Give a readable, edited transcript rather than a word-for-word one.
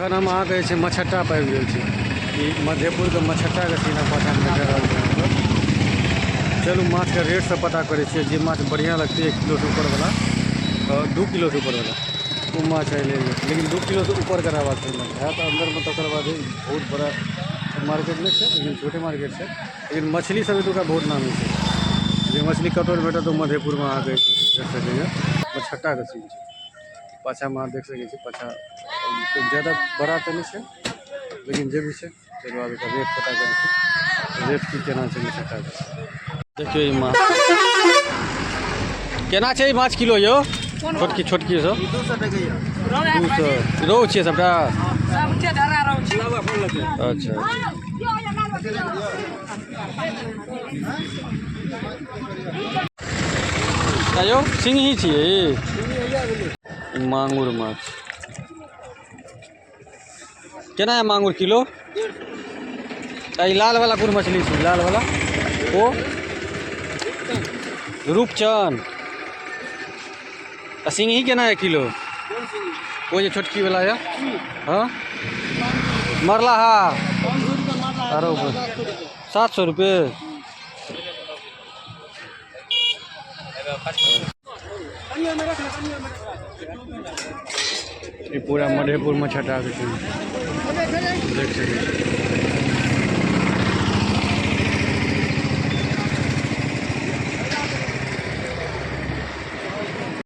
एखन हम अहाँके जे छै मछट्टा पर आबि गेल छी। ई मधेपुरके मछट्टाके सीना पाछाँमे देख रहल छी अहाँसभ। चलू माछके रेट सब पता करै छियै। जे माछ बढ़िआँ लगतै 1 किलोसँ ऊपरवला, 2 किलोसँ ऊपरवला ओ माछ आइ लेल जेतै। लेकिन 2 किलोसँ ऊपरके रहबाक चाही माछ। हैत अन्दरमे तकर बाद बहुत बड़ा मार्केट नहि छै, लेकिन छोटे मार्केट छै। लेकिन मछली सब एतुका बहुत नामी छै। जे मछली कतहु नहि भेटत ओ मधेपुरमे अहाँके भेट सकैए। मछट्टाके सीन छै पाछाँमे, अहाँ देख सकै छी। पाछाँ ज्यादा बड़ा तऽ नहि छै, लेकिन जे भी छै। चलू आब एकर रेट पता करै छी, रेट की केना छै मछट्टाके। देखियौ ई माछ केना छै? ई माछ किलो यौ छोटकी छोटकी सब? 200। रोहु छियै सबटा? अच्छा अच्छा। यौ सिंगही छियै ई? मांगुर माछ केना है मांगुर किलो? आ ई लाल वाला कोन मछली छै, लाल वाला? ओ रूपचन। आ सिंगही केना है किलो? ओ जे छोटकी वाला है। हाँ, मरला हा। आरो 700 रुपये। ई पूरा मधेपुर में छटा के छै, देख सकै छी।